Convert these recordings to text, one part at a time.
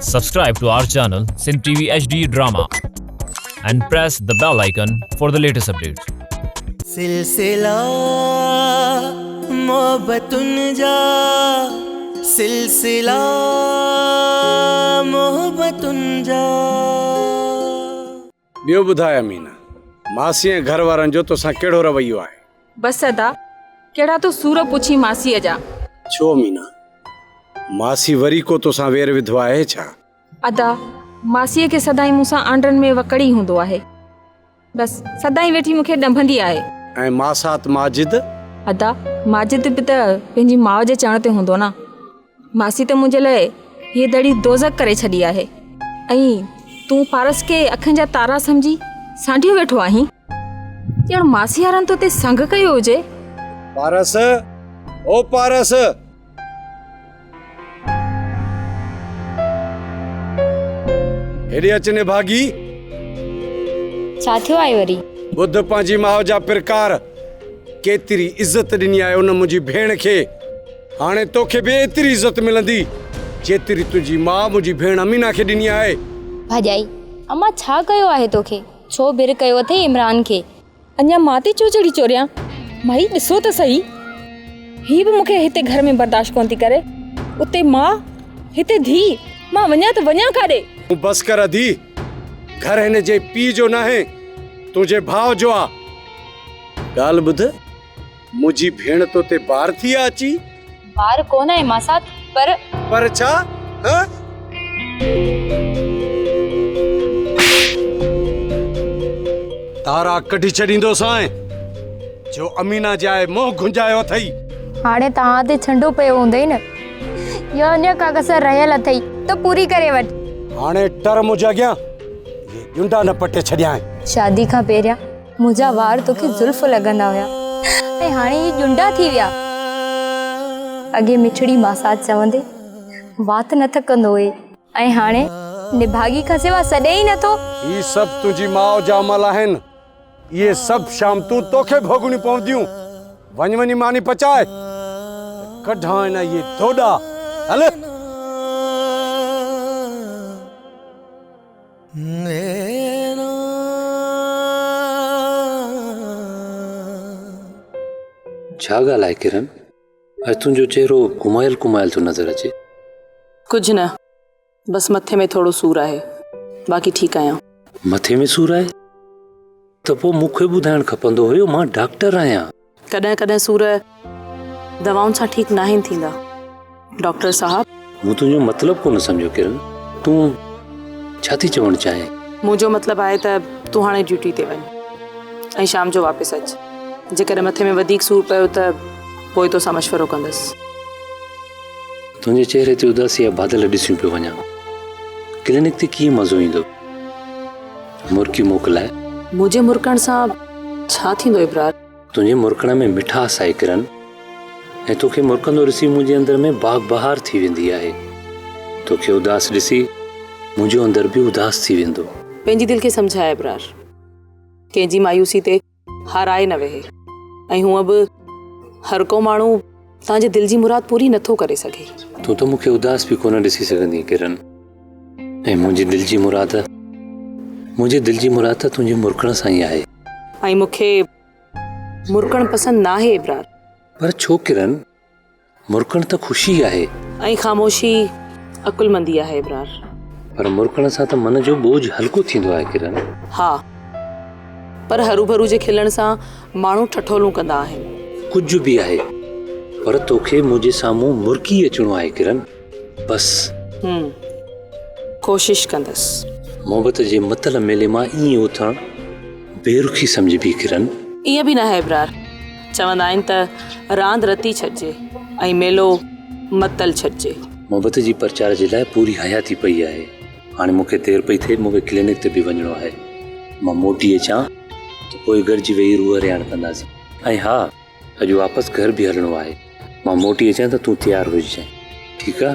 Subscribe to our channel Sindh TV HD Drama and press the bell icon for the latest updates. سلسلا محبتن جا سلسلا محبتن جا. ٻيو ٻڌاء امينه، ماسي ۽ گهر وارن جو توسان ڪهڙو رويو آهي؟ بس ادا، ڪهڙا ٿو سور پڇين ماسيء جا. ڇو امينه، ماسي وري ڪو توسان وير وڌو آهي ڇا؟ ادا، ماسيء کي سدائين مون سان آنڊن ۾ وڪڙ ئي هوندو آهي. بس، سدائين ويٺي مون کي ڏنڀندي آهي. ۽ ماسات ماجد؟ ادا، ماجد به ته پنهنجي ماء جي چوڻ تي هوندو نه. ماسي ته منهنجي لاء هيء دڙي دوزخ ڪري ڇڏي آهي ۽ تون پارس کي اکين جا تارا سمجهي سانڍيو ويٺو آهين. ڄڻ ماسي وارن تو تي سنگ ڪيو هجي. پارس! او پارس! هيڏي اچ نڀاڳي. ڇا ٿيو آهي وري؟ ٻڌ پنهنجي ماء جا پرڪار. ڪيتري عزت ڏني آهي ان منهنجي ڀيڻ کي. هاڻي توکي به ايتري عزت ملندي، جيتري تنهنجي ماء منهنجي ڀيڻ امينه کي ڏني آهي. ڀاڄائي، امان ڇا ڪيو آهي توکي؟ ڇو بر ڪيو اٿئي عمران کي؟ اڃا مان ٿي چوچڙي چوريان. مائي ڏسو ته سهي، هي به مون کي هتي گهر ۾ برداشت ڪونه ٿي ڪري. اتي ماء، هتي ڌيء، مان وڃان ته وڃان ڪاڏي؟ تون بس ڪر ادي، گهر هن جي پيء جو ناهي، تنهنجي ڀاء جو آ. ڳالهه ٻڌ، منهنجي ڀيڻ تو تي بار ٿي آ اچي؟ بار ڪونه آهي ماسات، پر. پر ڇا؟ ها؟ تارا ڪڍي ڇڏيندوسانء، جو امينا جي آء منهن گهنجايو اٿئي. هاڻي توهان تي ڇنڊو پيو هوندئي نه؟ يا اڃا ڪا ڪسر رهيل اٿئي ته پوري ڪري وٺ. هاڻي ٽر منهنجي اڳيان، اهي ڄنڊا نه پٽي ڇڏيانء. شادي کان پهريان منهنجا وار توکي زلف لڳندا هيا ۽ هاڻي هي ڄنڊا ٿي ويا. اڳي مٺڙي ماسات چوندي وات نه ٿڪندو هئي ۽ هاڻي نڀاڳي کان سوا سڏي ئي نٿو. هي سڀ تنهنجي ماء جا عمل آهن. اهي سڀ شامتون توکي ڀوڳڻيون پونديون. وڃ وڃي ماني پچاء ته ڪڍان هن اهي ڌوڏا. هل. ڇا ڳالهه آهي ڪرن؟ اڄ تنهنجو چهرو گهمايل گهمايل ٿو نظر اچي. ڪجهه نه، بس مٿي ۾ ٿورو سور آهي، باقي ٺيڪ آهيان. مٿي ۾ سور آهي؟ ته پوء مون کي ٻڌائڻ کپندو هيو، مان ڊاڪٽر آهيان. ڪڏهن ڪڏهن سور دوائن سان ٺيڪ ناهن ٿيندا ڊاڪٽر صاحب. مون تنهنجو مطلب ڪونه سمجهيو ڪرن، تون ڇا ٿي چوڻ چاهين؟ منهنجو مطلب آهي ته تون هاڻي ڊيوٽي تي وڃ ۽ شام جو واپس اچ. جيڪڏهن مٿي ۾ وڌيڪ سور پيو ته پوء توسان مشورو ڪندس. تنهنجي چهري تي اداسي جا بادل ڏسيون پيو وڃان. ڪلينڪ تي ڪيئن مزو ايندو؟ مرڪي موڪلائي. منهنجي مرڪڻ سان ڇا ٿيندو ابرار؟ تنهنجي مرڪڻ ۾ مٺاس آهي ڪرن ۽ توکي مرڪندو ڏسي منهنجي اندر ۾ باغ بهار ٿي ويندي آهي. توکي اداس ڏسي منهنجو اندر به اداس ٿي ويندو. پنهنجي دل کي سمجهاء ابرار. ڪنهن جي مايوسي تي هارائي نه ويهي ۽ هونء به هر ڪو ماڻهو توهان جي دل جي مراد پوري نٿو ڪري سگهي. تون ته مون کي اداس به ڪونه ڏسي سگهندينء ڪرن ۽ منهنجي دل جي مراد منهنجي دل جي مراد ته تنهنجي مرڪڻ سان ئي آهي. ۽ مون کي مرڪڻ پسند ناهي ابرار. پر ڇو ڪرن؟ مرڪڻ ته خوشي آهي. ۽ خاموشي عقلمندي آهي ابرار. پر مرڪڻ سان ته من جو ٻوجهه هلڪو ٿيندو آهي ڪرن. ها پر هروڀرو جي کلڻ سان ماڻهو ٺٺولون ڪندا آهن. ڪجهه به آهي پر توکي منهنجي سامهون مرڪي اچڻو آهي ڪرن. بس. هم. ڪوشش ڪندس. محبت جي متل ميلي مان ائين اٿڻ بي رخي سمجهبي ڪرن. ائين به ناهي ابرار. چوندا آهن ته راند رتي ڇڏجي ۽ ميلو متل ڇڏجي. محبت جي پرچار جي لاء پوري حياتي پئي آهي. هاڻي مون کي دير پئي ٿئي، مون کي ڪلينڪ تي به وڃڻو آهي. مان موٽي اچان ته پوء گڏجي ويهي روح رهاڻ ڪنداسين. ۽ ها! اڄ واپس گهر به هلڻو آهي. مان موٽي اچان ته تون تيار هججانء. ٺيڪ آ؟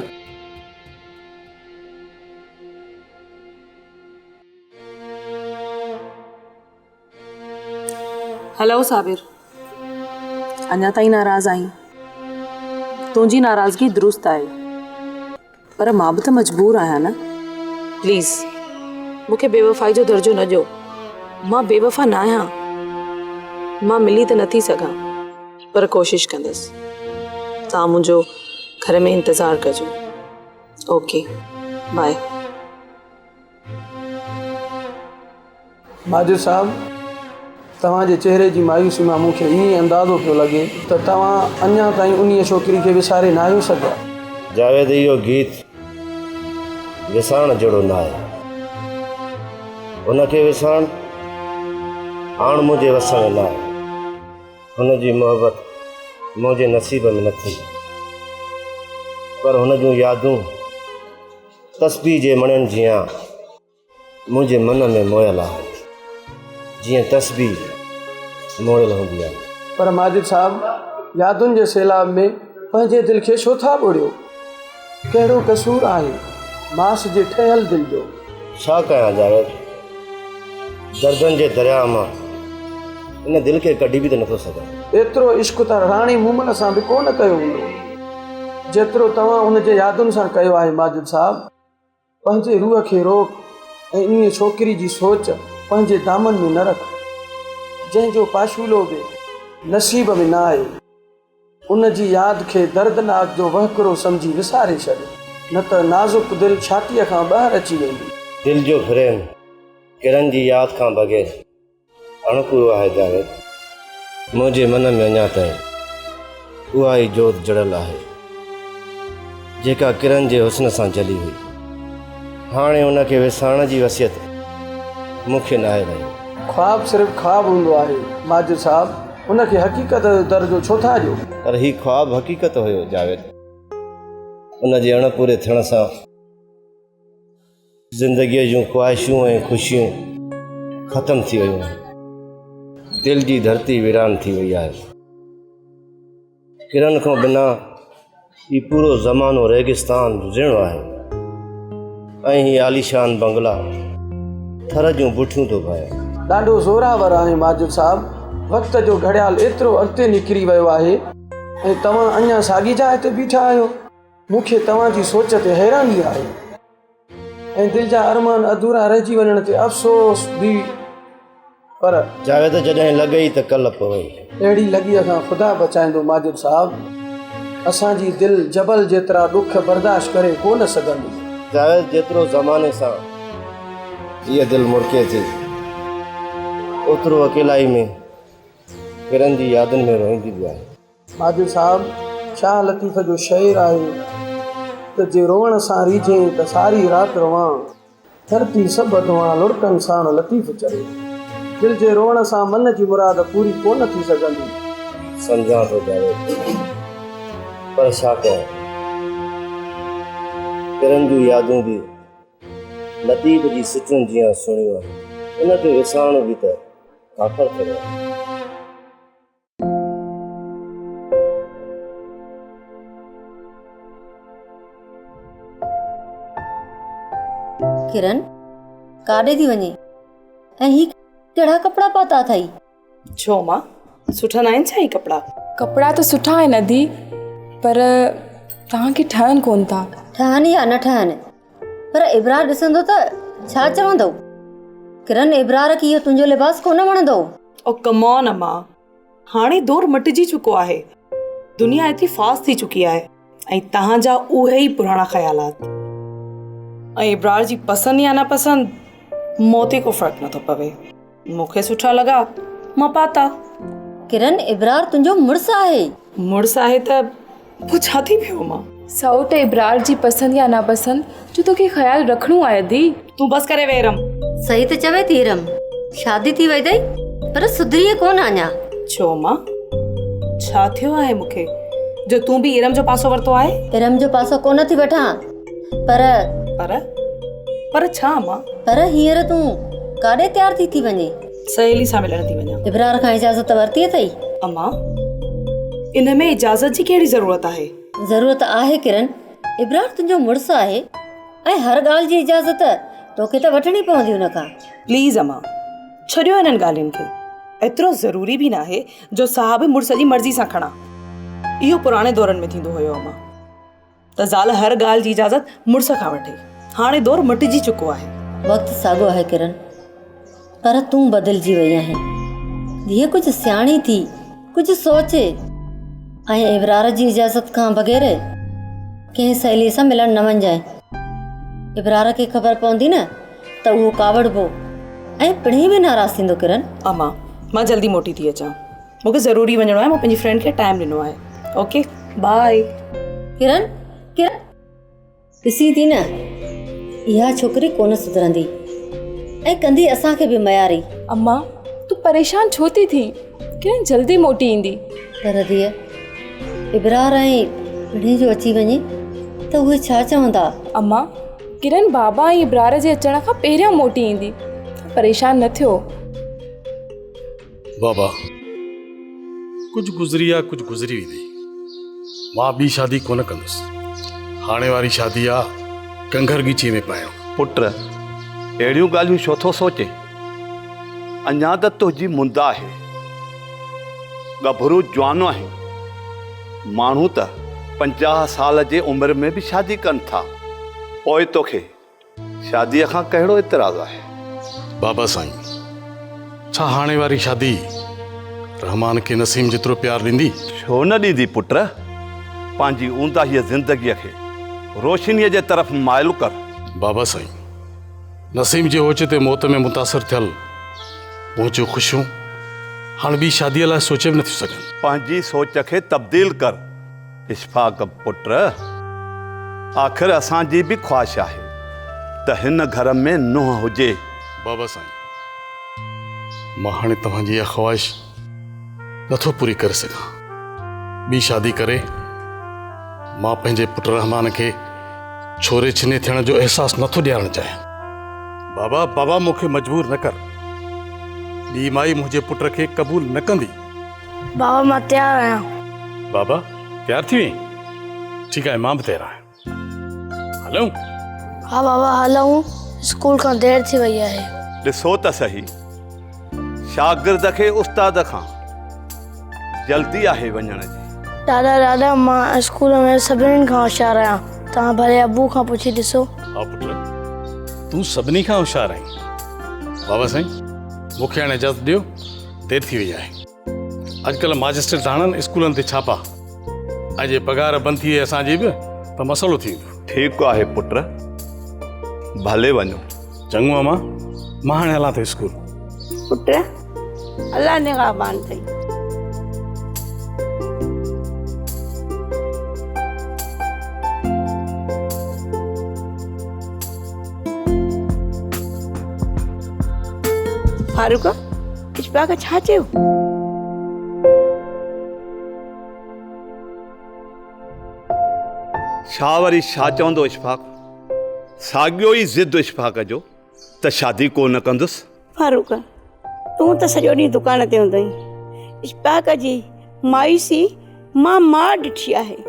هلو صابر، اڃا تائين ناراض آهين؟ تنهنجي ناراضگي درست آهي، پر مان به ته مجبور آهيان نه. پليز مون کي بيوفائي جو درجو نه ڏيو. مان بيوفا نه آهيان. مان ملي ته نه ٿي سگهان پر ڪوشش ڪندس. توهان منهنجو گهر ۾ انتظار ڪجو. Okay bye. Majid صاحب، توهان جي چهري جي مايوسي مان مون کي ائين اندازو پيو لڳي ته توهان اڃا تائين انهيء ڇوڪري کي وساري ناهيو سگهيا. جاويد اهو گيت وسارڻ جهڙو ناهي. ان کي وسارڻ هاڻ منهنجي وس ۾ ناهي. هن جي محبت منهنجي نصيب ۾ نه ٿي، پر هن جون يادون تسبيح جي مڻين جيان منهنجي من ۾ موهيل آهن، جيئن تسبيح موڙيل هوندي آهي. پر ماجد صاحب يادن جي سيلاب ۾ پنهنجي دل کي ڇو ٿا ٻوڙيو؟ ڪهڙو قصور آهي ماس جي ٺهيل دل جو؟ ڇا ڪيان جاويد، دردن جي درياء مان ان دل کي ڪڍي به ته نٿو سگهان. ايترو عشق ته راڻي مومل سان به ڪو نه ڪيو هوندو، جيترو توهان ان جي يادن سان ڪيو آهي ماجد صاحب. پنهنجي روح کي روڪ ۽ انهيء ڇوڪري جي سوچ پنهنجي دامن ۾ نه رک، جنهن جو پاشولو به نصيب ۾ نه آهي. ان جي ياد کي دردناڪ جو وهڪرو سمجهي وساري ڇڏ، نه ته نازڪ دل ڇاتيء کان ٻاهر اچي ويندي. دل جو فريم ڪرن جي ياد کان بغير اڻپورو آهي جاويد. منهنجي من ۾ اڃا تائين اها ئي جوت جڙيل آهي، جيڪا ڪرن جي حسن سان جلي هئي. هاڻي ان کي وسارڻ جي وصيت مون کي ناهي رهي. خواب صرف خواب هوندو آهي ماجد صاحب، ان کي حقيقت جو درجو ڇو ٿا ڏيو؟ پر هي خواب حقيقت هيو جاويد. ان جي اڻپوري ٿيڻ سان. زندگيء جون خواهشون ۽ خوشيون ختم ٿي ويون آهن. دل جي ڌرتي ويران ٿي وئي آهي. ڪرن کان بنا هي پورو زمانو ريگستان رڻ آهي ۽ هي عاليشان بنگلا ٿر جون بٺيون ٿو ڀانئين. ڏاڍو زوراور آهين ماجد صاحب، وقت جو گهڙيال ايترو اڳتي نڪري ويو آهي ۽ توهان اڃا ساڳي جاء تي بيٺا آهيو. مون کي توهان جي سوچ تي حيراني آهي ۽ دل جا ارمان اڌورا رهجي وڃڻ تي افسوس به پر. جاويد جڏهن لڳئي ته ڪل پوئي. اهڙي لڳيء کان خدا بچائيندو ماجد صاحب، اسان جي دل جبل جيترا ڏک برداشت ڪري ڪو نه سگهندي. جاويد جيترو زماني سان هيء دل مرڪي ٿي، اوترو اڪيلائي ۾ ڪرن جي يادن ۾ روئيندي به آهي. ماجد صاحب، شاهه لطيف جو شعر آهي ته جي روئڻ سان ريجهين ته ساري رات روئان، ڌرتي سڀ ڌوئان لڙڪن ساڻ لطيف چوي. دل جي روئڻ سان من جي مراد پوري ڪونه ٿي سگهندي. سمجهان ٿو جاويد، پر ڇا ڪيان، ڪرن جون يادون به لطيف جي سٽن جيان سهڻيون آهن، ان کي وسارڻ به ته ڪافر ٿيڻو آهي. ڪرن، ڪاڏي ٿي وڃين ۽ هي ڪهڙا ڪپڙا پاتا اٿئي؟ ڇو مان، سٺا ناهن ڇا هي ڪپڙا؟ ڪپڙا ته سٺا آهن ادي، پر توهان کي ٺهن ڪونه ٿا. ٺهن يا نه ٺهن، پر ابرار ڏسندو ته ڇا چوندو؟ ڪرن، ابرار کي اهو تنهنجو لباس ڪونه وڻندو. او ڪم آن اما، هاڻي دور مٽجي چڪو آهي. دنيا ايتري فاسٽ ٿي چڪي آهي ۽ توهان جا اهي ئي پراڻا خيالات. ۽ ابرار جي پسند يا ناپسند مون تي ڪو فرق نٿو پوي. مون کي سٺا لڳا مان پاتا. ڪرن ابرار تنهنجو مڙس آهي. مڙس آهي ته پوء ڇا ٿي پيو مان؟ سئوٽ ابرار جي پسند يا ناپسند جو توکي خيال رکڻو آهي ادي. تون بس ڪري ويهه ارم. صحيح ته چوي ٿي ارم. شادي ٿي وئي اٿئي پر سڌريئي ڪونه اڃا. ڇو مان؟ ڇا ٿيو آهي مون کي جو تون به ارم جو پاسو ورتو آهي؟ ارم جو پاسو ڪونه ٿي وٺان پر. پر؟ پر ڇا امان؟ پر هينئر تون ڪاڏي تيار ٿي ٿي وڃين؟ سهيلي سان ملڻ ٿي وڃان. ابرار کان اجازت ورتي اٿئي؟ امان، ان ۾ اجازت جي ڪهڙي ضرورت آهي؟ ضرورت آهي ڪرن، ابرار تنهنجو مڙس آهي ۽ هر ڳالهه جي اجازت توکي ته وٺڻي پوندي ان کان. پليز امان، ڇڏيو انهن ڳالهين کي. ايترو ضروري به ناهي جو ساهه به مڙس جي مرضي سان کڻان. اهو پراڻي دورن ۾ ٿيندو هيو امان. ته زال هر ڳالهه جي اجازت مڙس کان وٺي. هاڻي دور مٽجي چڪو آهي. وقت ساڳيو آهي ڪرن، پر تون بدلجي وئي آهين. ڌيء ڪجهه سياڻي ٿي، ڪجهه سوچ ۽ ابرار جي اجازت کان بغير ڪنهن سهيليء سان ملڻ نه وڃجانء. ابرار کي خبر پوندي نه ته اهو ڪاوڙبو ۽ پڻهين به ناراض ٿيندو ڪرن. امان، مان جلدي موٽي ٿي اچان. مون کي ضروري وڃڻو آهي، مون پنهنجي فرينڊ کي ٽائيم ڏنو آهي. Okay bye. ڪرن، ڪرن. ڏسين ٿي نه، اها ڇوڪري ڪونه سڌرندي ۽ ڪندي اسان کي به مياري. امان، تون پريشان ڇو ٿي ٿين؟ ڪرن جلدي موٽي ايندي. پر ڌيء، ابرار ۽ پڻهين جو اچي وڃي ته اهي ڇا چوندا؟ امان، ڪرن بابا ۽ ابرار جي اچڻ کان پهريان موٽي ايندي. پريشان نه ٿيو. بابا، ڪجهه گذري آ ڪجهه گذري ويندي. مان ٻي شادي ڪونه ڪندس. هاڻي واري شادي آ ڪنگهر ڳچيء ۾ پائڻو. پٽ، اهڙيون ڳالهيون ڇو ٿو سوچين؟ اڃا ته تنهنجي مند آهي. ڳڀرو جوان آهين. ماڻهو ته 50 سال جي عمر ۾ به شادي ڪن ٿا. پوء توکي شاديء کان ڪهڙو اعتراض آهي؟ بابا سائين، ڇا هاڻي واري شادي رحمان کي نسيم جيترو پيار ڏيندي؟ ڇو نه ڏيندي پٽ؟ پنهنجي اونداهيء زندگيء کي روشنيء جي طرف مائل ڪر. بابا سائين، نسيم جي اوچتي موت ۾ متاثر ٿيل منهنجون خوشيون هاڻ ٻي شاديء لاء سوچي به نٿيون سگهن. پنهنجي سوچ کي تبديل ڪر. اشفاق پٽ، آخر اسان جي به خواهش آهي ته هن گهر ۾ نونهن هجي. بابا سائين، مان هاڻي توهان جي اها خواهش نٿو پوري ڪري سگهان. ٻي شادي ڪري مان پنهنجي پٽ رحمان کي ڇوري ڇني ٿيڻ جو احساس نٿو ڏيارڻ چاهيان. بابا، بابا مون کي مجبور نه ڪر. ٻي مائي منهنجي پٽ کي قبول نه ڪندي. بابا مان تيار آهيان. بابا تيار ٿي وئين؟ ٺيڪ آهي مان به تيار آهيان. هلون؟ ها بابا هلون اسڪول کان دير ٿي وئي آهي. ڏسو ته سهي شاگرد کي استاد کان جلدي آهي وڃڻ جي. ڏاڏا ڏاڏا مان اسڪول ۾ سڀني کان هوشيار آهيان توهان ڀلي ابو کان پڇي ڏسو. ها پٽ تون سڀني کان هوشيار آهين. بابا سائين مون کي هاڻي اجازت ڏيو. دير ٿي وئي آهي. اڄڪلهه ماجسٽريٽ هڻن اسڪولن تي ڇاپا ۽ جي پگهار بند ٿي وئي اسان جي به ته مسئلو ٿي ويندو. ٺيڪ آهي پٽ، ڀلي وڃو. چڱو امان، مان هاڻي هلان ٿو اسڪول. پٽ، الله نگهبان اٿئي. فاروق اشفاق ڇا چيو؟ ڇا وري ڇا چوندو اشفاق؟ ساڳيو ئي ضد اشفاق جو ته شادي ڪو نه ڪندس. فاروق تون ته سڄو ڏينهن دڪان تي هوندو آهين. اشفاق جي مايوسي مان ماء ڏٺي آهي.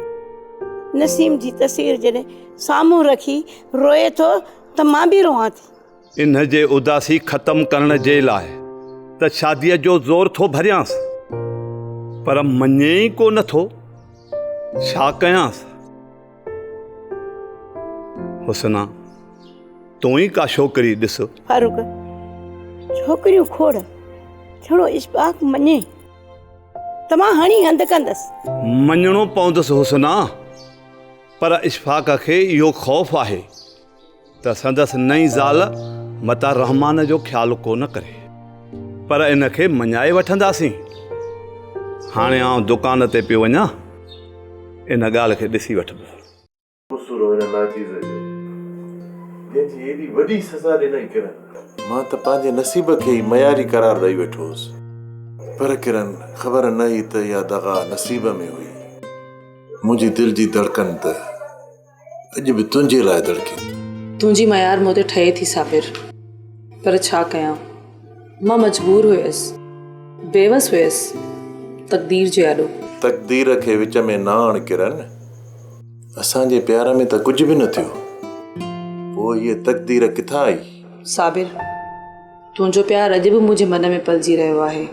نسيم جي تصوير جڏهن سامهون رکي روئي ٿو ته مان به روئان ٿي. ان جي اداسي ختم ڪرڻ جي لاء ته شاديء جو زور ٿو ڀريانس، پر مڃي ئي ڪو نه ٿو. ڇا ڪيانس؟ حسنا، تون ئي ڪا ڇوڪري ڏس. فاروق، ڇوڪريون کوڙ، ڇڙو اشفاق مڃي ته مان هڻي هنڌ ڪندس. مڃڻو پوندس حسنا، پر اشفاق کي اهو خوف آهي ته سندس نئين زال متان رحمان جو خيال ڪو نه ڪري. پر ان کي مڃائي وٺنداسين. هاڻي آئون دڪان تي پيو وڃان، ان ڳالهه کي ڏسي وٺبو. قصور هو هن ناچيز جو، جنهن جي ايڏي وڏي سزا ڏنائين ڪرن. مان ته پنهنجي نصيب کي ئي مياري قرار ڏئي ويٺو هوس. پر ڪرن، خبر نه هئي ته اها دغا نصيب ۾ هئي. منهنجي دل جي ڌڙڪن ته اڄ به تنهنجي لاء ڌڙڪي ٿي. تنهنجي ميار مون تي ٺهي ٿي صابر، پر ڇا ڪيان، مان مجبور هيس، بيوس هيس تقدير جي آڏو. تقدير کي وچ ۾ نه آڻ ڪرن، اسان جي پيار ۾ ته ڪجهه به نه ٿيو، پوء هيء تقدير ڪٿان آئي؟ صابر، تنهنجو پيار اڄ به منهنجي من ۾ پلجي رهيو آهي،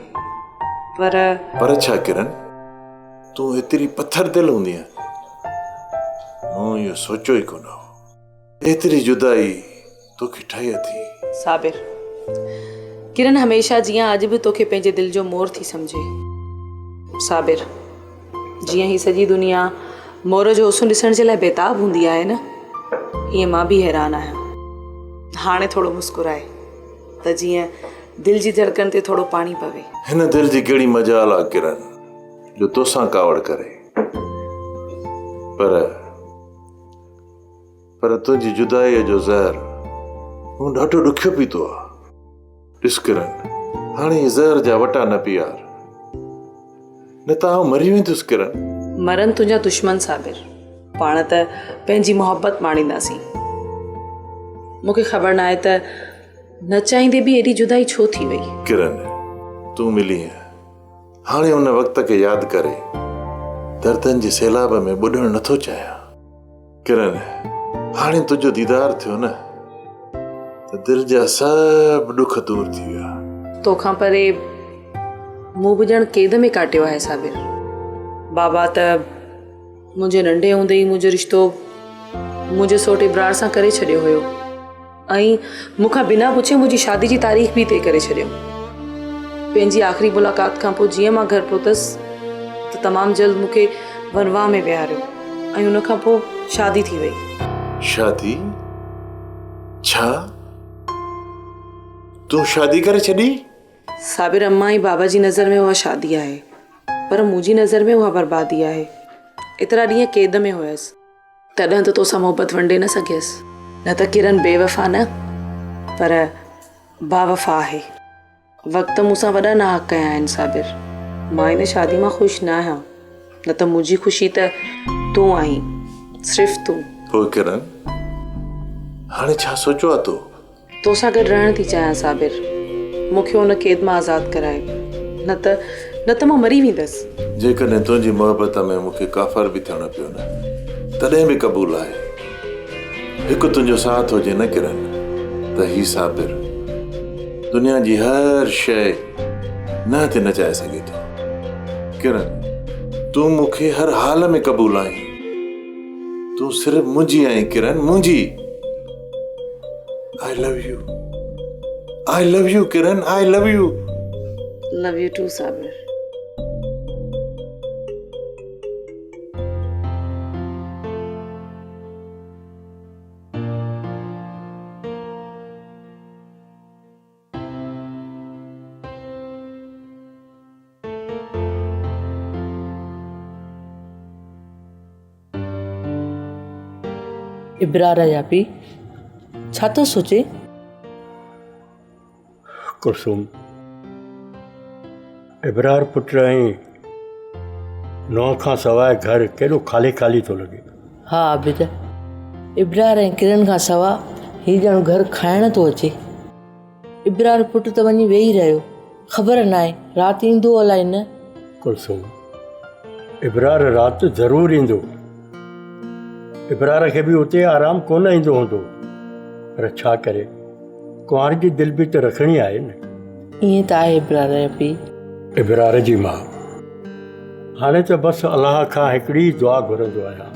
پر. پر ڇا ڪرن، تون ايتري پٿر دل هوندينء؟ مون اهو سوچيو ئي ڪونه هو. ايتري جدائي توکي ٺهي اٿي. صابر، ڪرن هميشه جيان اڄ به توکي پنهنجي دل جو مور ٿي سمجهي. صابر، جيئن هي سڄي دنيا مور جو حسن ڏسڻ جي لاء بيتاب هوندي آهي نه، ايئن مان به حيران آهيان. هاڻي ٿورو مسڪرائي ته جيئن دل جي ڌڙڪن تي ٿورو پاڻي پوي. هن دل جي ڪهڙي مجال آ ڪرن جو توسان ڪاوڙ ڪري. پر. پر تنهنجي جدائيء جو زهر مون ڏاڍو ڏکيو پيتو آ. ڏس ڪرن، هاڻي هي زهر جا وٽا نه پيار، نه ته آئون مري ويندس ڪرن. مرن تنهنجا دشمن صابر، پاڻ ته پنهنجي محبت ماڻينداسين. مون کي خبر ناهي ته نه چاهيندي به ايڏي جدائي ڇو ٿي وئي. ڪرن، تون ملينء، هاڻي ان وقت کي ياد ڪري دردن جي سيلاب ۾ ٻڏڻ نٿو چاهيان. ڪرن، هاڻي تنهنجو ديدار ٿيو نه ته دل جا سڀ ڏک دور ٿي ويا. توکان پري مون به ڄڻ قيد ۾ ڪاٽيو آهي صابر. بابا ته منهنجي ننڍي هوندي ئي منهنجو رشتو منهنجي سوٽ ابرار سان ڪري ڇڏيو هيو. ۽ مون کان بنا پڇي منهنجي شادي جي تاريخ به طئي ڪري ڇڏيو. پنهنجي آخري ملاقات کان پوء جيئن مان گهر پهتس ته تمام جلد مون کي ونواهه ۾ ويهاريو ۽ ان کان پوء شادي ٿي وئي. شادي؟ ڇا؟ تون شادي ڪري ڇڏي؟ صابر امان ۽ بابا جي نظر ۾ اها شادي آهي پر منهنجي نظر ۾ اها بربادي آهي. ايترا ڏينهن قيد ۾ هيس. تڏهن ته توسان محبت ونڊي نه سگهيس. نه ته ڪرن بي وفا نه پر باوفا آهي. وقت مون سان وڏا ناحق ڪيا آهن صابر. مان ان شادي مان خوش نه آهيان. نه ته منهنجي خوشي ته تون آهين. صرف تون. پوء ڪرن هاڻي ڇا سوچيو آ تو؟ توسان گڏ رهڻ ٿي چاهيان صابر. مون کي ان قيد مان آزاد ڪرائي. نه ته نه ته مان مري ويندس. جيڪڏهن تنهنجي محبت ۾ مون کي ڪافر به ٿيڻو پيو نه تڏهن به قبول آهي. هڪ تنهنجو ساٿ هجي نه ڪرن ته هي صابر دنيا جي هر شيء نه تي نچائي سگهي ٿو. ڪرن تون مون کي هر حال ۾ قبول آهين. تون صرف منهنجي آهين ڪرن منهنجي. I love you. I love you, Kiran. I love you. Love you too, Sabir. ابرار جا پيء ڇا ٿو سوچين؟ ڪلثوم، ابرار پٽ ۽ نونهن کان سواء گهر ڪيڏو خالي خالي ٿو لڳي. ها عابد، ابرار ۽ ڪرن کان سوا هي ڄڻ گهر کائڻ ٿو اچي. ابرار پٽ ته وڃي ويهي رهيو، خبر ناهي رات ايندو الائي نه. ڪلثوم، ابرار رات ضرور ايندو. ابرار کي به اتي آرام ڪونه ايندو هوندو، پر ڇا ڪري، ڪنوار جي دل به ته رکڻي آهي نه. ائين ته آهي ابرار جا پيء. ابرار جي ماء، هاڻي ته بس الله کان هڪڙي ئي دعا گهرندو آهيان.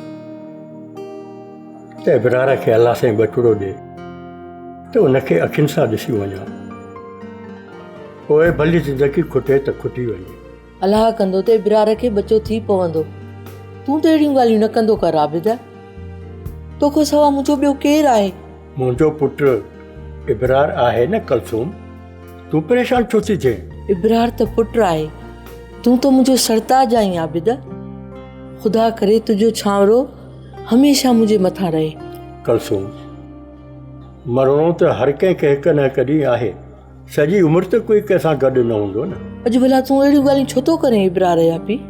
ته ابرار کي الله سائين ٻچڙو ڏي ته ان کي اکين سان ڏسي وڃان پوء ڀلي زندگي کٽي ته کٽي وڃي. الله ڪندو ته ابرار کي ٻچو ٿي پوندو. تون ته اهڙيون ڳالهيون نه ڪندو ڪر عابد. توکان سوا منهنجو ٻيو ڪير آهي؟ منهنجو پٽ ابرار آهي نه ڪلثوم. تون پريشان ڇو ٿي ٿئين؟ ابرار ته پٽ آهي. تون ته منهنجو سرتاج آهين عابد. خدا ڪري تنهنجو ڇانورو هميشه منهنجي مٿان رهي. ڪلثوم، مرڻو ته هر ڪنهن کي هڪ نه هڪ ڏينهن آهي. سڄي عمر ته ڪوئي ڪنهن سان گڏ نه هوندو نه. اڄ ڀلا تون اهڙيون ڳالهيون ڇو ٿو ڪرين ابرار جا پيء؟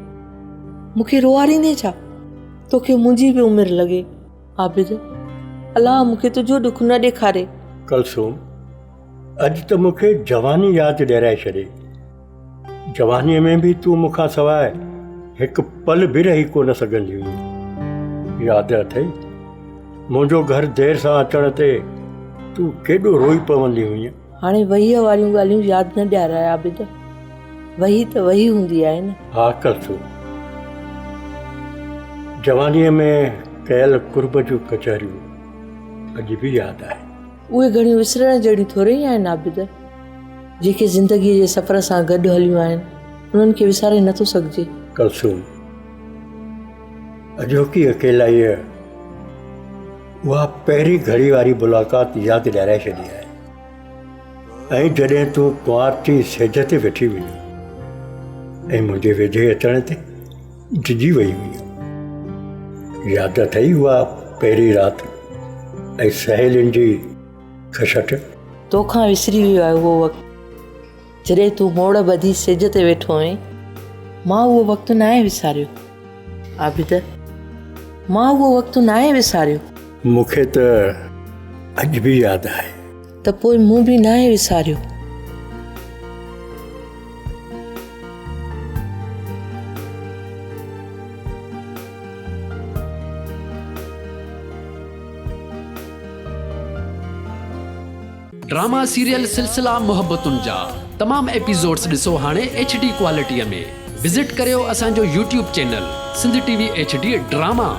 مون کي روئاريندين ڇا؟ توکي منهنجي به عمر لڳي. عابد، الله مون کي تنهنجو ڏک نه ڏيکاري. ڪلثوم، اڄ ته مون کي جواني ياد ڏيارائي ڇڏي. جوانيء ۾ به تون مون کان سواء هڪ پل به رهي ڪو نه سگهندي هئين. ياد اٿئي، منهنجو گهر دير سان اچڻ تي تون ڪيڏو روئي پوندي هئين. هاڻي وهيء واريون ڳالهيون ياد نه ڏيارائي عابد. وهي ته وهي هوندي آهي نه. ها ڪلثوم، جوانيء ۾ ڪيل قرب جون ڪچهريون. اڄ به ياد آهي. اهي گهڙيون وسرڻ جهڙيون ٿوري ئي آهن عابد. جيڪي زندگيء جي سفر سان گڏ هليون آهن، انهن کي وساري نٿو سگهجي. ڪلثوم، اڄوڪي اڪيلائيء اها پهرين گهڙي واري ملاقات ياد ڏيارائي ڇڏي آهي ۽ جڏهن تون ڪنوار ٿي سيج تي ويٺي هئين ۽ منهنجي ويجهي اچڻ تي ڊڄي وئي هئين. ياد اٿئي اها پهرين رات ۽ سهيلين جي کشٽ؟ توکان وسري ويو آهي اهو وقت جڏهن تون موڙ ٻڌي سيج تي ويٺو هئين. مان اهو وقت ناهي وساريو عابد، مان اهو وقت ناهي وساريو. مون کي ته اڄ به ياد آهي. ته پوء مون به ناهي وساريو. ڊراما سيريل سلسلا محبتن جا تمام ايپيسوڊس ڏسو هاڻي ايڇ ڊي ڪوالٽي ۾ وزٽ ڪريو اسان جو YouTube channel Sindh T V H D drama.